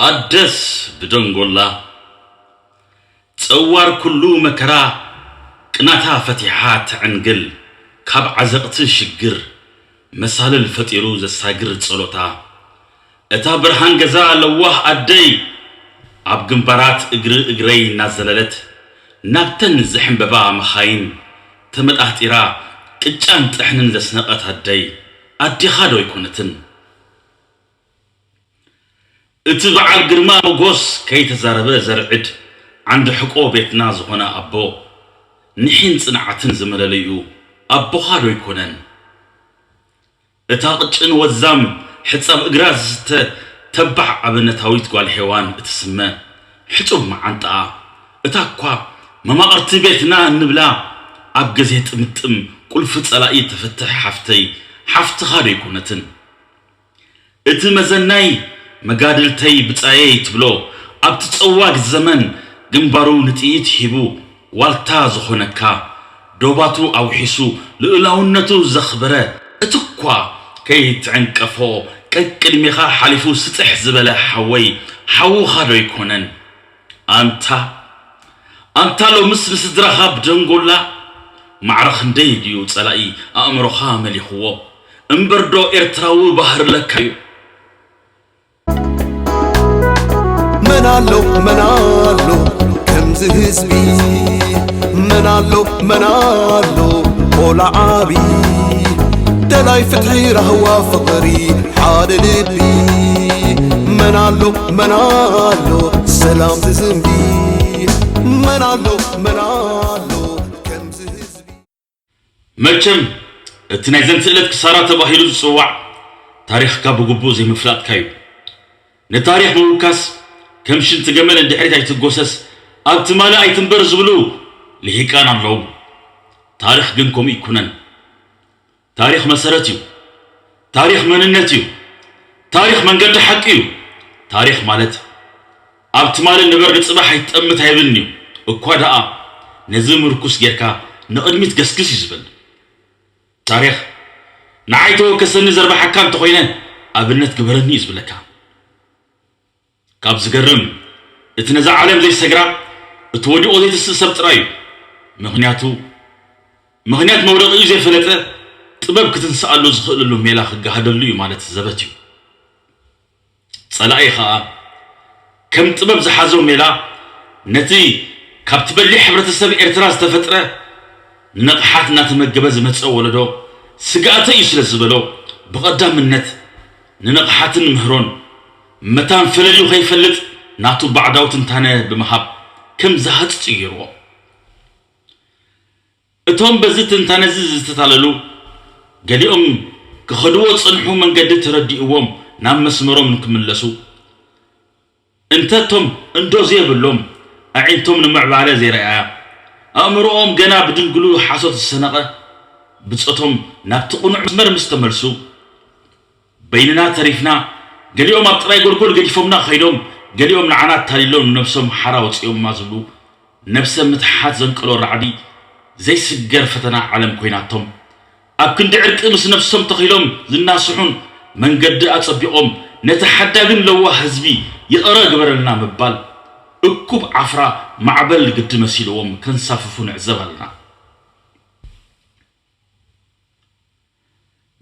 ኣደስ ብደንጎላ ጸዋር ኩሉ መከራ ቅናታ ፈቲሓ ተዕንግል ካብ ዓዘቕቲ ሽግር መሳልል ፈጢሩ ዘሳግር ጸሎታ እታ ብርሃን ገዛ ለዋህ ኣደይ ኣብ ግንባራት እግሪ እግረይ እናዘለለት ናብተን ዝሕምበባ መኻይን ተመጣህጢራ ቅጫን ጥሕንን ዘስነቐት ኣደይ ኣዴኻ ዶ ኣይኮነትን? እቲ በዓል ግርማ ሞጎስ ከይተዛረበ ዘርዕድ ዓንዲ ሕቆ ቤትና ዝኾነ ኣቦ ንሒን ጽንዓትን ዝመለለዩ ኣቦኻ ዶ ኣይኮነን? እታ ቅጭን ወዛም ሕጻብ እግራ ዝስተ ተባዕ ኣብነታዊት ጓል ሄዋን እትስመ ሕጹብ መዓንጣኣ እታ እኳ መማቕርቲ ቤትና እንብላ ኣብ ግዜ ጥምጥም ቁልፊ ጸላኢ ተፈትሕ ሓፍተይ ሓፍትኻ ዶ ኣይኮነትን? እቲ መዘናይ መጋድልተይ ብጻየይ ትብሎ ኣብቲ ጸዋግ ዘመን ግንባሩ ንጥይት ሂቡ ዋልታ ዝኾነካ ዶባቱ ኣውሒሱ ልኡላውነቱ ዘኽበረ እትኳ ከይትዕንቀፎ ቀቅድሜኻ ሓሊፉ ስጥሕ ዝበለ ሓወይ ሓውኻ ዶ ኣይኮነን? ኣንታ ኣንታ ሎምስ ንስድራኻ ብደንጎላ ማዕረ ክንደይ ድዩ ጸላኢ ኣእምሮኻ መሊኽዎ እምበርዶ ኤርትራዊ ባህርለካዩ? መን ኣሎ መን ኣሎ ከምዚ ህዝቢ መን ኣሎ መን ኣሎ ቆልዓ ዓቢ ደላይ ፍትሒ ራህዋ ፍቕሪ ሓደ ልቢ መን ኣሎ መን ኣሎ ሰላም ዝዝንቢ መን ኣሎ መን ኣሎ ከምዚ ህዝቢ መቸም እቲ ናይ ዘንትእለት ክሳራ ተባሂሉ ዝጽዋዕ ታሪኽካ ብግቡእ ዘይምፍላጥካ እዩ። ንታሪኽ ምውካስ ከም ሽንቲ ገመል እንድሕሪት ኣይትጎሰስ ኣብ ትማሊ ኣይትንበር ዝብሉ ልሂቃን ኣለዉ። ታሪኽ ግን ከምኡ ይኩነን። ታሪኽ መሰረት እዩ። ታሪኽ መንነት እዩ። ታሪኽ መንገዲ ሓቂ እዩ። ታሪኽ ማለት ኣብ ትማሊ ንበር ንጽባሕ ኣይትጠምት ኣይብልን እዩ። እኳ ደኣ ነዚ ምርኩስ ጌርካ ንቕድሚት ገስግስ እዩ ዝብል። ታሪኽ ንዓይ ተወከሰኒ ዘርባሓካ እንተኾይነ ኣብነት ግበረኒ እዩ ዝብለካ። ካብ ዝገርም እቲ ነዛ ዓለም ዘይሰግራ እቲ ወዲቑ ዘይትስእ ሰብ ጥራይ እዩ። ምኽንያቱ ምኽንያት መውደቒኡ ዘይፈለጠ ጥበብ ክትንስኣሉ ዝኽእለሉ ሜላ ክገሃደሉ እዩ ማለት ዘበት እዩ። ጸላኢ ኸኣ ከም ጥበብ ዝሓዞ ሜላ ነቲ ካብቲ በሊሕ ሕብረተሰብ ኤርትራ ዝተፈጥረ ንንቕሓት እናተመገበ ዝመጸ ወለዶ ስግኣተይ እዩ ስለ ዝበሎ ብቐዳምነት ንንቕሓትን ምህሮን መታን ፈለልዩ ከይፈልጥ ናቱ ባዕዳዊ ትንታነ ብምሃብ ከም ዝሃጽጽ እዩ ገይርዎ። እቶም በዚ ትንታነ እዚ ዝተታለሉ ገሊኦም ክኸድዎ ዝጸንሑ መንገዲ ተረዲእዎም ናብ መስመሮም ንክምለሱ እንተ እቶም እንዶ ዘየብሎም ኣዒንቶም ንምዕባለ ዘይረኣያ ኣእምሮኦም ገና ብድንግሉ ሓሶት ዝሰነቐ ብጾቶም ናብቲ ቅኑዕ መስመር ምስ ተመልሱ በይንና ተሪፍና ገሊኦም ኣብ ጥራይ ጎልጎል ገዲፎምና ከይዶም ገሊኦም ንዓና ኣታሊሎም ንነብሶም ሓራ ኣውጺኦማ ዝብሉ ነብሰ ምትሓት ዘንቀሎ ራዕዲ ዘይስገር ፈተና ዓለም ኮይናቶም ኣብ ክንዲ ዕርቂ ምስ ነብሶም ተኺሎም ዝናስሑን መንገዲ ኣጸቢቖም ነቲ ሓዳግን ለዋህ ህዝቢ ይቕረ ግበረልና ምባል እኩብ ዓፍራ ማዕበል ግዲ መሲልዎም ከንሳፍፉ ንዕዘብ ኣለና።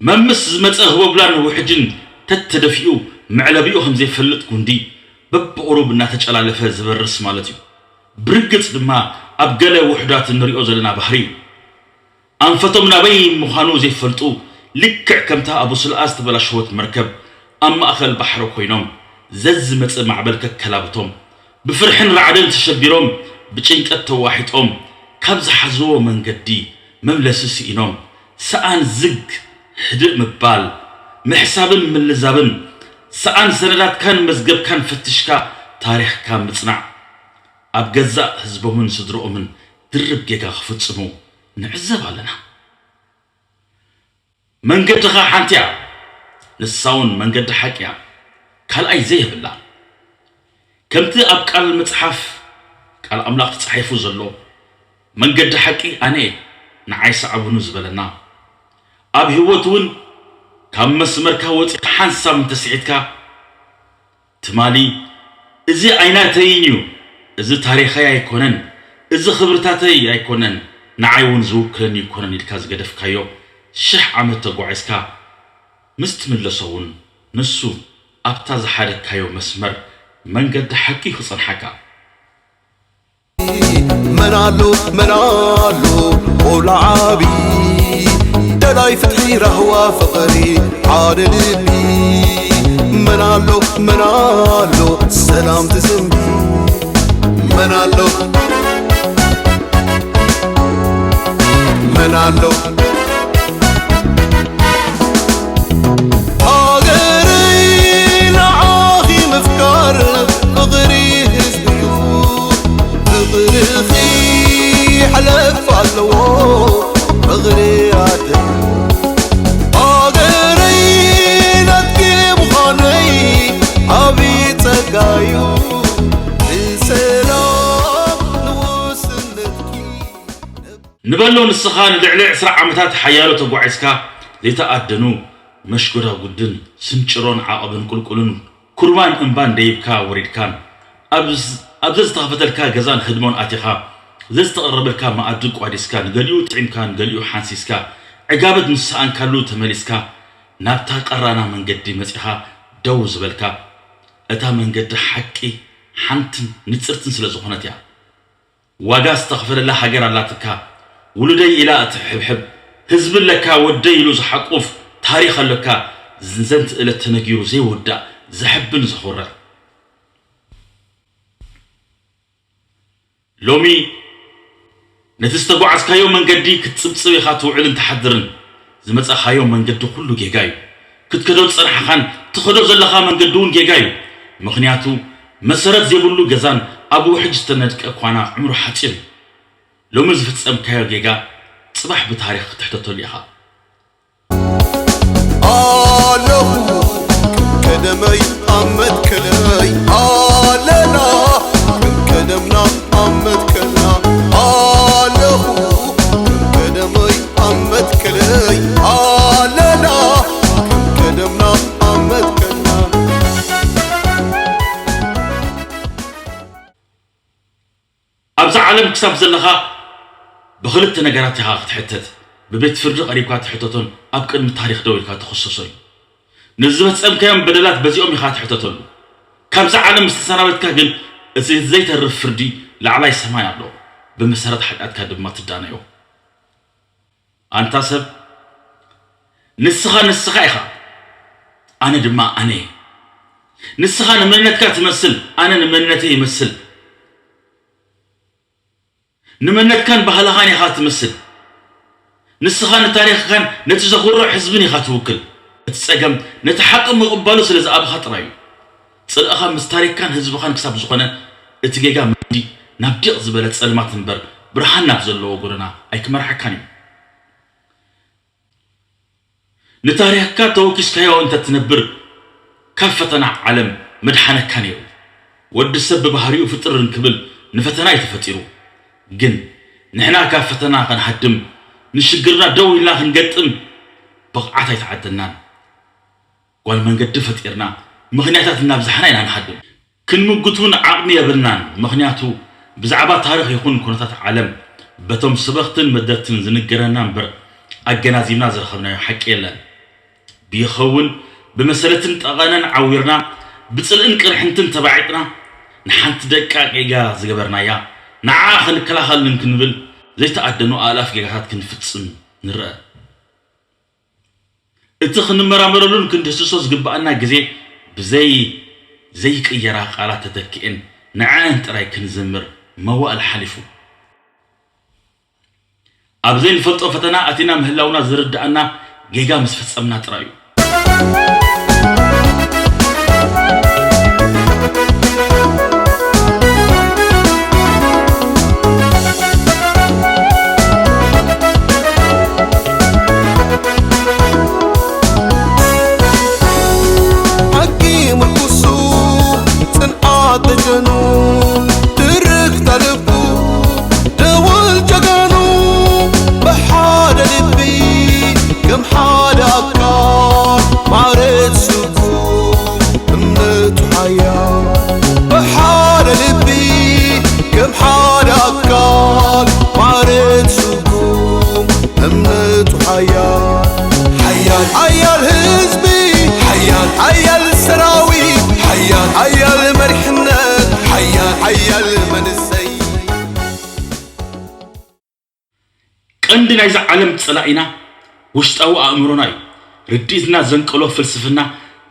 መምስ ዝመጸ ህቦብላን ውሕጅን ተተደፊኡ መዕለቢኡ ከም ዘይፈልጥ ጉንዲ በብቑሩብ እናተጨላለፈ ዝበርስ ማለት እዩ። ብርግጽ ድማ ኣብ ገለ ውሑዳት እንሪኦ ዘለና ባህሪ እዩ። ኣንፈቶም ናበይ ምዃኑ ዘይፈልጡ ልክዕ ከምታ ኣብ ውስልኣ ዝተበላሸወት መርከብ ኣብ ማእኸል ባሕሪ ኮይኖም ዘዝመጽእ ማዕበል ከከላብቶም ብፍርሕን ራዕድን ተሸቢሮም ብጭንቀት ተዋሒጦም ካብ ዝሓዝዎ መንገዲ መምለሲ ስኢኖም ሰኣን ዝግ ህድእ ምባል ምሕሳብን ምልዛብን ሰኣን ሰነዳትካን መዝገብካን ፈቲሽካ ታሪኽካ ምጽናዕ ኣብ ገዛእ ህዝቦምን ስድርኦምን ድርብ ጌጋ ክፍጽሙ ንዕዘብ ኣለና። መንገድኻ ሓንቲ እያ፣ ንሳ እውን መንገዲ ሓቂ እያ፣ ካልኣይ ዘየብላ። ከምቲ ኣብ ቃል መጽሓፍ ቃል ኣምላኽ ተጻሒፉ ዘሎ፣ መንገዲ ሓቂ ኣነ እየ፣ ንዓይ ሰዓቡኒ ዝበለና። ኣብ ህይወት እውን ካብ መስመርካ ወጺእካ ሓንሳብ እንተስሒትካ፣ ትማሊ እዚ ኣይናተይን እዩ፣ እዚ ታሪኸይ ኣይኮነን፣ እዚ ክብርታተይ ኣይኮነን፣ ንዓይ እውን ዝውክለኒ ኣይኮነን ኢልካ ዝገደፍካዮ ሽሕ ዓመት ተጓዒዝካ ምስ ትምለሶ እውን ንሱ ኣብታ ዝሓደግካዮ መስመር መንገዲ ሓቂ እዩ ክጸንሓካ። መን ኣሎ መን ኣሎ ቆልዓ ዓቢ ደላይ ፍትሒ ራህዋ ፍቕሪ ሓደ ልቢ መን ኣሎ መን ኣሎ ሰላም ትዝምቢ መን ኣሎ መን ኣሎ ሃገረይ ንዓኺ ምፍቃር ፍቕሪ ህዝቢ እዩ ፍቕርኺ ሕለፍ ኣለዎ ፍቕሪ ኣደ ሃገረይ ናትኪ ምዃነይ ዓብዪ ጸጋ እዩ ንሰላም ንውስነትኪ ንበሎ ንስኻ ንልዕሊ ዕስራ ዓመታት ሓያሎ ተጓዒዝካ ዘይተኣደኑ መሽጎዳጉድን ስንጭሮን ዓቐብን ቁልቁልን ኩርባን እምባን ደይብካ ወሪድካን ኣብ ዘዝተኸፈተልካ ገዛን ህድሞን ኣቲኻ ዘዝተቐረበልካ መኣዲ ቋዲስካ ንገሊኡ ጥዒምካ ንገሊኡ ሓንሲስካ ዕጋበት ምስ ሰኣንካሉ ተመሊስካ ናብታ ቀራና መንገዲ መጺኻ ደው ዝበልካ እታ መንገዲ ሓቂ ሓንትን ንጽርትን ስለ ዝኾነት እያ። ዋጋ ዝተኸፈለላ ሃገር ኣላትካ ውሉደይ ኢላ እትሕብሕብ ህዝቢ ኣለካ ወደይ ኢሉ ዝሓቁፍ ታሪኽ ኣለካ ዝንዘንት እለት ተነጊሩ ዘይውዳእ ዘሕብን ዘኹርዕ ሎሚ ነቲ ዝተጓዓዝካዮ መንገዲ ክትጽብጽብ ኢኻ ትውዕልን ትሓድርን ዝመጻኻዮ መንገዲ ኩሉ ጌጋ እዩ ክትከዶ ዝጸንሓኻን ትኸዶ ዘለኻ መንገዲ እውን ጌጋ እዩ ምኽንያቱ መሰረት ዘይብሉ ገዛን ኣብ ውሕጅ ዝተነድቀ ኳና ዕምሩ ሓጺር እዩ ሎሚ ዝፈጸምካዮ ጌጋ ጽባሕ ብታሪኽ ክትሕተተሉ ኢኻ። ኣለኹ ቀደመይ ኣብ መትከለይ ኣለና ቀደምና ኣብ መትከልና ኣለኹ ቀደመይ ኣብ መትከለይ ኣለና ቀደምና ኣብ መትከልና ኣብዛ ዓለም ክሳብ ዘለኻ ብኽልተ ነገራት ኢኻ ክትሕተት፣ ብቤት ፍርዲ ቀሪብካ ትሕተቶን ኣብ ቅድሚ ታሪኽ ደው ኢልካ ትኽሰሶን። ንዝፈጸምካዮም በደላት በዚኦም ኢኻ ትሕተተሉ። ካብዛ ዓለም ምስ ተሰናበትካ ግን እቲ ዘይተርፍ ፍርዲ ላዕላይ ሰማይ ኣሎ፣ ብመሰረት ሓጢኣትካ ድማ ትዳነዮ። ኣንታ ሰብ፣ ንስኻ ንስኻ ኢኻ፣ ኣነ ድማ ኣነ እየ። ንስኻ ንመንነትካ ትመስል፣ ኣነ ንመንነተይ ይመስል። ንመንነትካን ባህልኻን ኢኻ ትመስል። ንስኻ ንታሪኽካን ነቲ ዘኹርዕ ህዝብን ኢኻ ትውክል። እቲ ጸገም ነቲ ሓቂ ምቕባሉ ስለ ዝኣበኻ ጥራይ እዩ። ጽልእኻ ምስ ታሪኽካን ህዝብኻን ክሳብ ዝኾነ፣ እቲ ጌጋ መዲ ናብ ዲቕ ዝበለ ጸልማት እምበር ብርሃን ናብ ዘለዎ ጎደና ኣይክመርሓካን እዩ። ንታሪኽካ ተወኪስካዮ እንተ ትነብር ካብ ፈተና ዓለም ምድሓነካ ነይሩ። ወዲ ሰብ ብባህሪኡ ፍጥር እንክብል ንፈተና እዩ ተፈጢሩ። ግን ንሕና ካብ ፈተና ክንሃድም ንሽግርና ደው ኢልና ክንገጥም ብቕዓት ኣይተዓደልናን። ጓል መንገዲ ፈጢርና ምኽንያታት እናብዛሕና ኢና ንሃድም። ክንምጉት እውን ዓቕሚ የብልናን፣ ምኽንያቱ ብዛዕባ ታሪኽ ይኹን ኩነታት ዓለም በቶም ስበኽትን መደርትን ዝንገረና እምበር ኣገናዚብና ዝረኸብናዮ ሓቂ የለን። ብይኸውን ብመሰለትን ጠቐነን ዓዊርና፣ ብጽልእን ቅርሕንትን ተባዒጥና፣ ንሓንቲ ደቃቕ ጌጋ ዝገበርናያ ንዓኣ ክንከላኸል እንክንብል ዘይተኣደኑ ኣእላፍ ጌጋታት ክንፍጽም ንረአ። እቲ ክንመራመረሉን ክንድህስሶ ዝግብኣና ግዜ ብዘይ ዘይቅየራ ቃላት ተተኪኤን ንዐኣን ጥራይ ክንዝምር መዋእል ሓሊፉ። ኣብ ዘይንፈልጦ ፈተና ኣቲና ምህላውና ዝርድኣና ጌጋ ምስ ፈጸምና ጥራይ እዩ። ሓቂ ምርኩሱ ጽንዓት ደጀኑ ትርክታ ልቡ ደወል ጀጋኑ ብሓደ ልቢ ከም ሓደ ኣካል ማዕረ ትስጉ እምነቱ ሓያል ብሓ ሓያል መሪሕነት፣ ሓያል፣ ሓያል መንእሰይ። ቀንዲ ናይዛ ዓለም ጸላኢና ውሽጣዊ ኣእምሮና እዩ። ርድኢትና ዘንቀሎ ፍልስፍና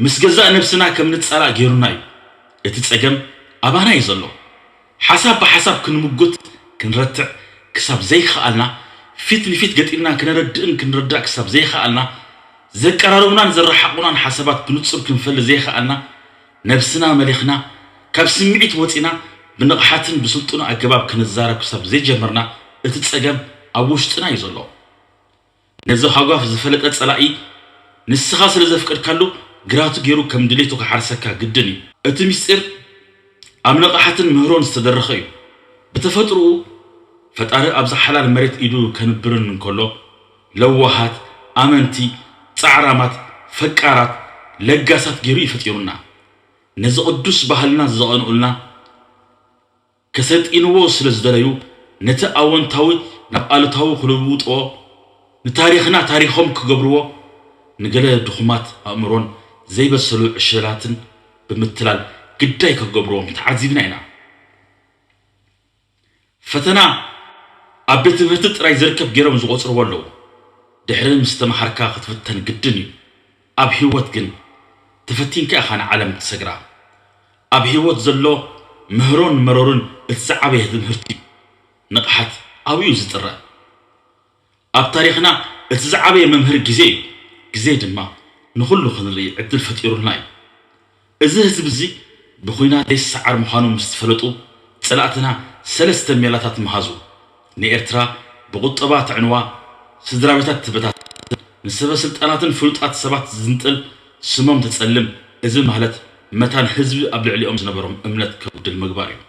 ምስ ገዛእ ነብስና ከም ንጻላእ ገይሩና እዩ። እቲ ጸገም ኣባና እዩ ዘሎ። ሓሳብ ብሓሳብ ክንምጉት፣ ክንረትዕ ክሳብ ዘይከኣልና፣ ፊት ንፊት ገጢምና ክነረድእን ክንርዳእ ክሳብ ዘይከኣልና፣ ዘቀራርቡናን ዘረሓቑናን ሓሳባት ብንጹር ክንፈሊ ዘይከኣልና፣ ነብስና መሊኽና፣ ካብ ስምዒት ወጺና ብንቕሓትን ብስልጡን ኣገባብ ክንዛረብ ክሳብ ዘይጀመርና፣ እቲ ጸገም ኣብ ውሽጥና እዩ ዘሎ። ነዚ ሃጓፍ ዝፈለጠ ጸላኢ ንስኻ ስለ ዘፍቀድካሉ ግራቱ ገይሩ ከም ድሌቱ ክሓርሰካ ግድን እዩ። እቲ ምስጢር ኣብ ንቕሓትን ምህሮን ዝተደረኸ እዩ። ብተፈጥሮኡ ፈጣሪ ኣብዛ ሓላል መሬት ኢዱ ከንብርን እንከሎ ለዋሃት፣ ኣመንቲ፣ ጻዕራማት፣ ፈቃራት፣ ለጋሳት ገይሩ እዩ ፈጢሩና። ነዚ ቅዱስ ባህልና ዘቐንኡልና ከሰጢንዎ ስለ ዝደለዩ፣ ነቲ ኣወንታዊ ናብ ኣሉታዊ ክልውጥዎ፣ ንታሪኽና ታሪኾም ክገብርዎ፣ ንገለ ድኹማት ኣእምሮን ዘይበሰሉ ዕሸላትን ብምትላል ግዳይ ክገብርዎም ተዓዚብና ኢና። ፈተና ኣብ ቤት ትምህርቲ ጥራይ ዝርከብ ገይሮም ዝቖጽርዎ ኣለዉ። ድሕሪ ምስ ተመሃርካ ክትፍተን ግድን እዩ። ኣብ ህይወት ግን ተፈቲንካ ኢኻ ንዓለም ትሰግራ። ኣብ ህይወት ዘሎ ምህሮን መረሩን እቲ ዝዓበየ ትምህርቲ እዩ። ንቕሓት ኣብኡ እዩ ዝጥረ። ኣብ ታሪኽና እቲ ዝዓበየ መምህር ግዜ እዩ። ግዜ ድማ ንኹሉ ክንርኢ ዕድል ፈጢሩልና እዩ። እዚ ህዝቢ እዚ ብኹናት ዘይሰዓር ምዃኑ ምስ ፈለጡ፣ ጸላእትና ሰለስተ ሜላታት መሃዙ። ንኤርትራ ብቁጠባ ተዕንዋ፣ ስድራቤታት ትበታትን፣ ንሰበ ስልጣናትን ፍሉጣት ሰባት ዝንጥል፣ ስሞም ተጸልም፣ እዚ ማለት መታን ህዝቢ ኣብ ልዕሊኦም ዝነበሮም እምነት ከጉድል ምግባር እዩ።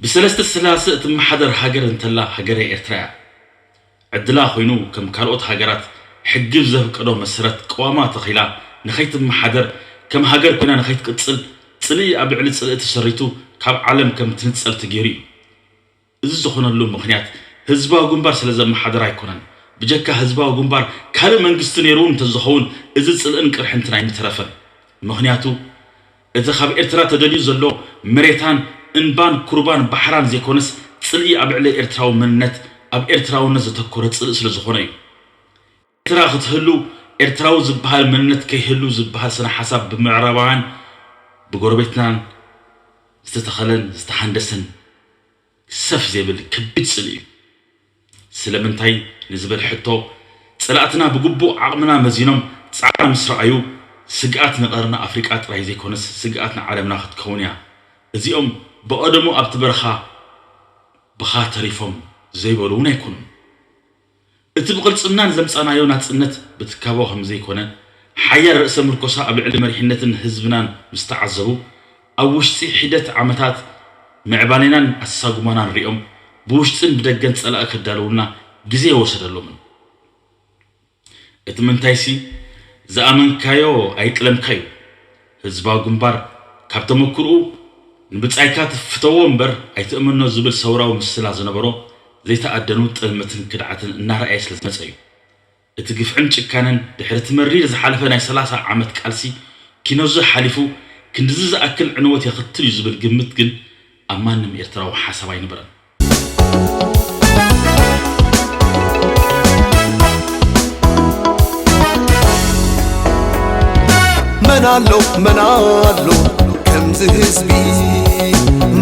ብሰለስተ ስላሰ እትመሓደር ሃገር እንተላ ሃገረ ኤርትራ እያ። ዕድላ ኮይኑ ከም ካልኦት ሃገራት ሕጊ ብዘፍቀዶ መሰረት ቅዋማ ተኺላ ንኸይትመሓደር፣ ከም ሃገር ኮይና ንኸይትቅጽል፣ ጽልኢ ኣብ ልዕሊ ጽልኢ ተሰሪቱ ካብ ዓለም ከም ትንጸል ተገይሩ እዩ። እዚ ዝኾነሉ ምኽንያት ህዝባዊ ግንባር ስለ ዘመሓደር ኣይኮነን። ብጀካ ህዝባዊ ግንባር ካልእ መንግስቲ ነይሩ እውን እንተዝኸውን እዚ ጽልእን ቅርሕንትን ኣይምተረፈን። ምኽንያቱ እቲ ካብ ኤርትራ ተደልዩ ዘሎ መሬታን እንባን ኩርባን ባሕራን ዘይኮነስ ጽልኢ ኣብ ልዕሊ ኤርትራዊ መንነት ኣብ ኤርትራውነት ዘተኮረ ጽልኢ ስለ ዝኾነ እዩ። ኤርትራ ክትህሉ ኤርትራዊ ዝበሃል መንነት ከይህሉ ዝበሃል ስነ ሓሳብ ብምዕራባውያን ብጎረቤትናን ዝተተኸለን ዝተሃንደሰን ሰፍ ዘይብል ከቢድ ጽልኢ እዩ። ስለምንታይ ንዝብል ሕቶ፣ ጸላእትና ብግቡእ ዓቕምና መዚኖም ጻዕራ ምስ ረኣዩ፣ ስግኣት ንቐርኒ ኣፍሪቃ ጥራይ ዘይኮነስ ስግኣት ንዓለምና ክትከውን እያ። እዚኦም ብቐደሙ ኣብቲ በረኻ ብኻ ተሪፎም ዘይበሉ እውን ኣይኮኑን። እቲ ብቕልጽምናን ዘምጻናዮ ናጽነት ብትካቦ ከም ዘይኮነ፣ ሓያል ርእሰ ምርኮሳ ኣብ ልዕሊ መሪሕነትን ህዝብናን ምስ ተዓዘቡ፣ ኣብ ውሽጢ ሒደት ዓመታት ምዕባሌናን ኣሳጉማናን ሪኦም፣ ብውሽጥን ብደገን ጸላኢ ከዳልዉልና ግዜ ኣይወሰደሎምን። እቲ ምንታይሲ፣ ዝኣመንካዮ ኣይጥለምካ እዩ። ህዝባዊ ግንባር ካብ ተመክርኡ ንብጻይካ ትፍተዎ እምበር ኣይትእመኖ ዝብል ሰውራዊ ምስላ ዝነበሮ ዘይተኣደኑ ጥልመትን ክድዓትን እናረኣየ ስለ ዝመጸ እዩ። እቲ ግፍዕን ጭካነን ድሕሪ እቲ መሪር ዝሓለፈ ናይ ሰላሳ ዓመት ቃልሲ ኪኖዚ ሓሊፉ ክንድዚ ዝኣክል ዕንወት የኽትል እዩ ዝብል ግምት ግን ኣብ ማንም ኤርትራዊ ሓሳብ ኣይነበረን። መን ኣሎ መን ኣሎ ከምዚ ህዝቢ፣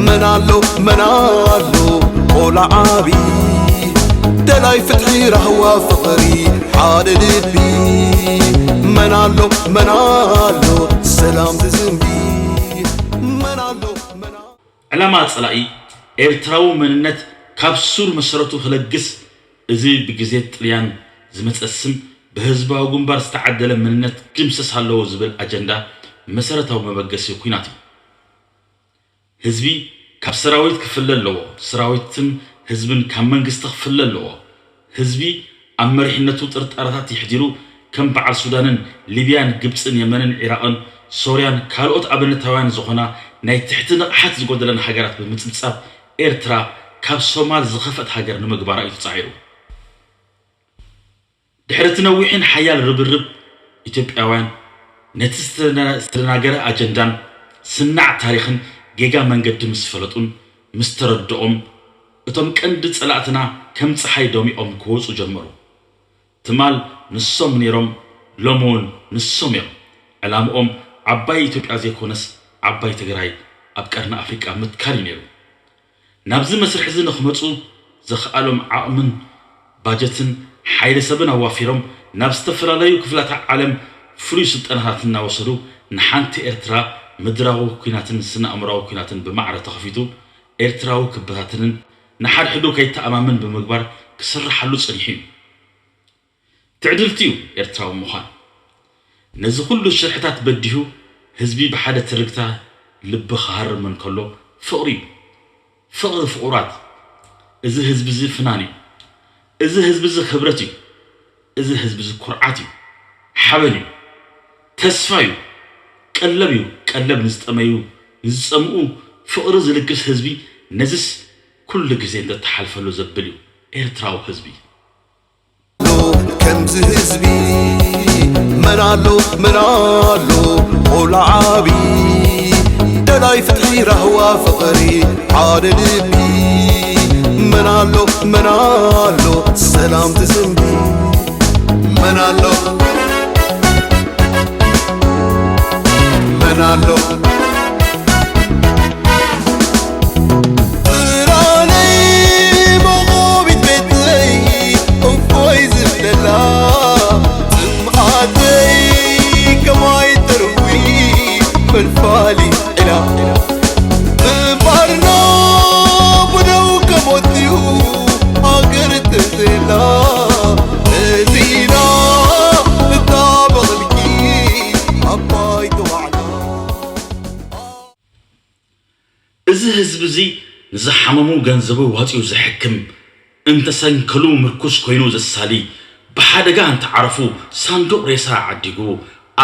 መን ኣሎ መን ኣሎ ቆልዓ ዓቢ፣ ደላይ ፍትሒ ራህዋ ፍቕሪ ሓደ ልቢ፣ መን ኣሎ መን ኣሎ ሰላም ዝዝንቢ፣ መን ኣሎ መን ኣሎ ዕላማ ጸላኢ ኤርትራዊ መንነት ካብ ሱር መሰረቱ ክለግስ፣ እዚ ብግዜ ጥልያን ዝመጸ ስም ብህዝባዊ ግንባር ዝተዓደለ መንነት ክድምሰስ ኣለዎ ዝብል ኣጀንዳ መሰረታዊ መበገሲ ኲናት እዩ። ህዝቢ ካብ ሰራዊት ክፍለ ኣለዎ። ሰራዊትን ህዝብን ካብ መንግስቲ ክፍለ ኣለዎ። ህዝቢ ኣብ መሪሕነቱ ጥርጣረታት የሕዲሩ ከም በዓል ሱዳንን ሊብያን ግብጽን የመንን ዒራቕን ሶርያን ካልኦት ኣብነታውያን ዝኾና ናይ ትሕቲ ንቕሓት ዝጎደለን ሃገራት ብምጽብጻብ ኤርትራ ካብ ሶማል ዝኸፍአት ሃገር ንምግባራ እዩ ተጻዒሩ። ድሕሪ እቲ ነዊሕን ሓያል ርብርብ ኢትዮጵያውያን ነቲ ዝተደናገረ ኣጀንዳን ስናዕ ታሪኽን ጌጋ መንገዲ ምስ ፈለጡን ምስ ተረድኦም፣ እቶም ቀንዲ ጸላእትና ከም ጸሓይ ደሚቖም ክወጹ ጀመሩ። ትማል ንሶም ነይሮም፣ ሎሚ እውን ንሶም እዮም። ዕላምኦም ዓባይ ኢትዮጵያ ዘይኮነስ ዓባይ ትግራይ ኣብ ቀርኒ ኣፍሪቃ ምትካል እዩ ነይሩ። ናብዚ መስርሕ እዚ ንኽመጹ ዘኽኣሎም ዓቕምን ባጀትን ሓይለ ሰብን ኣዋፊሮም ናብ ዝተፈላለዩ ክፍላተ ዓለም ፍሉይ ስልጠናታት እናወሰዱ ንሓንቲ ኤርትራ ምድራዊ ኲናትን ስነ ኣእምራዊ ኲናትን ብማዕረ ተኸፊቱ ኤርትራዊ ክበታትንን ንሓድሕዱ ከይተኣማመን ብምግባር ክስርሓሉ ጸኒሑ እዩ። ትዕድልቲ እዩ ኤርትራዊ ምዃን። ነዚ ኩሉ ሽርሕታት በዲሁ ህዝቢ ብሓደ ትርግታ ልቢ ክሃርም እንከሎ ፍቕሪ እዩ። ፍቕሪ ፍቑራት። እዚ ህዝቢ እዚ ፍናን እዩ። እዚ ህዝቢ እዚ ክብረት እዩ። እዚ ህዝቢ እዚ ኩርዓት እዩ። ሓበን እዩ። ተስፋ እዩ። ቀለብ እዩ። ቀለብ ንዝጠመዩ ንዝጸምኡ ፍቕሪ ዝልግስ ህዝቢ ነዚስ ኩሉ ግዜ እንተተሓልፈሉ ዘብል እዩ ኤርትራዊ ህዝቢ። ከምዚ ህዝቢ መን ኣሎ መን ኣሎ ቆልዓ ዓቢ ደላይ ፍትሒ ራህዋ ፍቕሪ ሓደ ልቢ መን ኣሎ መን ኣሎ ሰላም ትዝንቢ መን ኣሎ መን ኣሎ ጥራነይ መቖቢት ቤተይ እንኮይ ዝብለላ ጽምኣተይ ከማይ ተርዊ ፈልፋሊ ዒላ ምንባርና ብደው ከሞትዩ ሃገር ተዘላ ነዚና እታ በቕልኪ ኣባይ ተባዕላ እዚ ህዝቢ እዚ ንዝሓመሙ ገንዘቡ ዋፂኡ ዘሕክም፣ እንተሰንከሉ ምርኩስ ኮይኑ ዘሳሊ፣ ብሓደጋ እንተዓረፉ ሳንዱቕ ሬሳ ዓዲጉ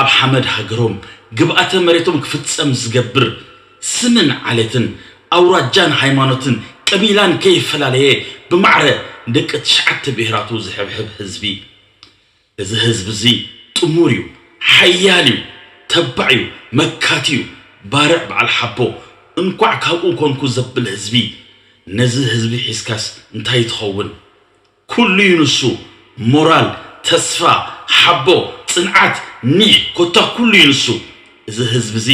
ኣብ ሓመድ ሃገሮም ግብኣተ መሬቶም ክፍፀም ዝገብር፣ ስምን ዓሌትን ኣውራጃን ሃይማኖትን ቀቢላን ከይፈላለየ ብማዕረ ንደቂ ትሽዓተ ብሄራቱ ዝሕብሕብ ህዝቢ። እዚ ህዝቢ እዚ ጥሙር እዩ፣ ሓያል እዩ፣ ተባዕ እዩ፣ መካቲ እዩ፣ ባርዕ በዓል ሓቦ፣ እንኳዕ ካብኡ ኮንኩ ዘብል ህዝቢ። ነዚ ህዝቢ ሒዝካስ እንታይ ትኸውን? ኩሉ እዩ ንሱ፣ ሞራል፣ ተስፋ፣ ሓቦ፣ ጽንዓት፣ ኒሕ፣ ኮታ ኩሉ እዩ ንሱ። እዚ ህዝቢ እዚ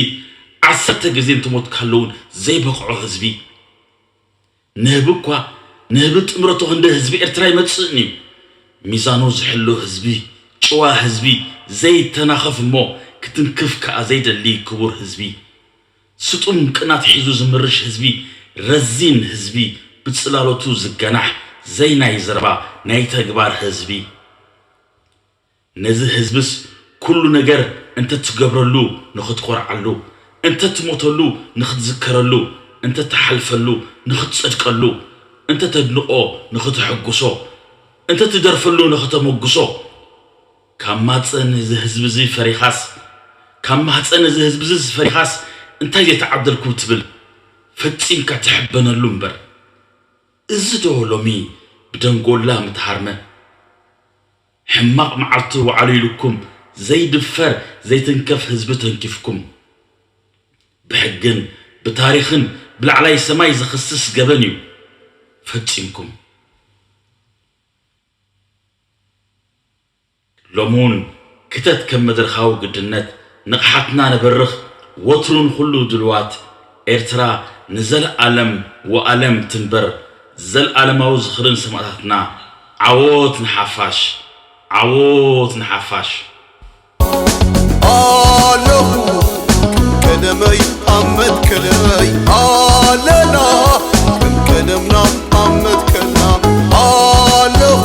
ዓሰርተ ግዜ እንትሞትካሉ እውን ዘይበቕዖ ህዝቢ። ንህቢ እኳ ንህቢ ጥምረቱ ክንዲ ህዝቢ ኤርትራ ኣይመጽእን እዩ። ሚዛኑ ዝሕሉ ህዝቢ፣ ጭዋ ህዝቢ፣ ዘይተናኸፍ እሞ ክትንክፍ ከኣ ዘይደሊ ክቡር ህዝቢ። ስጡም ቅናት ሒዙ ዝምርሽ ህዝቢ፣ ረዚን ህዝቢ፣ ብጽላሎቱ ዝገናሕ ዘይናይ ዘረባ ናይ ተግባር ህዝቢ። ነዚ ህዝብስ ኩሉ ነገር እንተትገብረሉ ንኽትኾርዓሉ፣ እንተትሞተሉ ንኽትዝከረሉ፣ እንተትሓልፈሉ ንኽትጸድቀሉ፣ እንተተድንቖ ንኽትሕጉሶ፣ እንተትደርፈሉ ንኽተመጉሶ፣ ካብ ማፀን እዚ ህዝቢ እዚ ፈሪኻስ፣ ካብ ማህፀን እዚ ህዝቢ እዚ ፈሪኻስ እንታይ ዘይተዓደልኩ ትብል ፈጺምካ ትሕበነሉ እምበር። እዚ ዶ ሎሚ ብደንጎላ ምትሃርመ? ሕማቕ መዓልቲ ወዓሉ ኢሉኩም ዘይድፈር ዘይትንከፍ ህዝቢ ተንኪፍኩም፣ ብሕግን ብታሪኽን ብላዕላይ ሰማይ ዝኽስስ ገበን እዩ ፈጺምኩም። ሎሚ እውን ክተት ከም መድረኻዊ ግድነት ንቕሓትና ነበርኽ። ወትሩ ንኹሉ ድልዋት። ኤርትራ ንዘለኣለም ወኣለም ትንበር። ዘልኣለማዊ ዝኽሪ ንሰማእታትና። ዓወት ንሓፋሽ! ዓወት ንሓፋሽ! ኣለኹ ከም ቀደመይ ኣብ መትከለይ ኣለና ከም ቀደምና ኣብ መትከልና ኣለኹ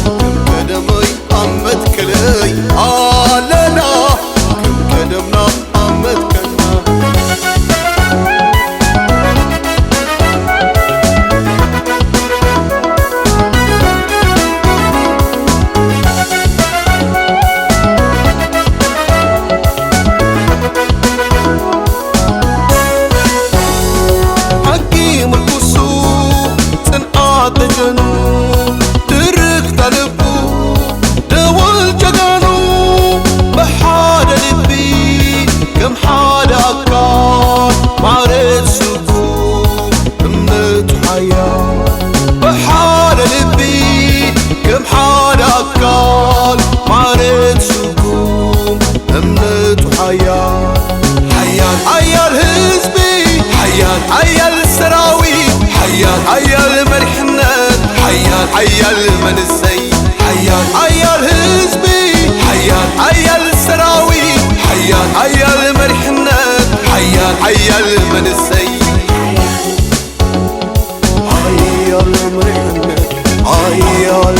ከም ቀደመይ ኣብ መትከለይ ኣለና ከም ቀደምና ኣብ መትከልና ሓቂ ሓያል መንሰይ ሓያል ሓያል ህዝቢ ሓያል ሓያል ሰራዊት ሓያል ሓያል መሪሕነት ሓያል ሓያል መንሰይ ሓያል መሪሕነት ሓያል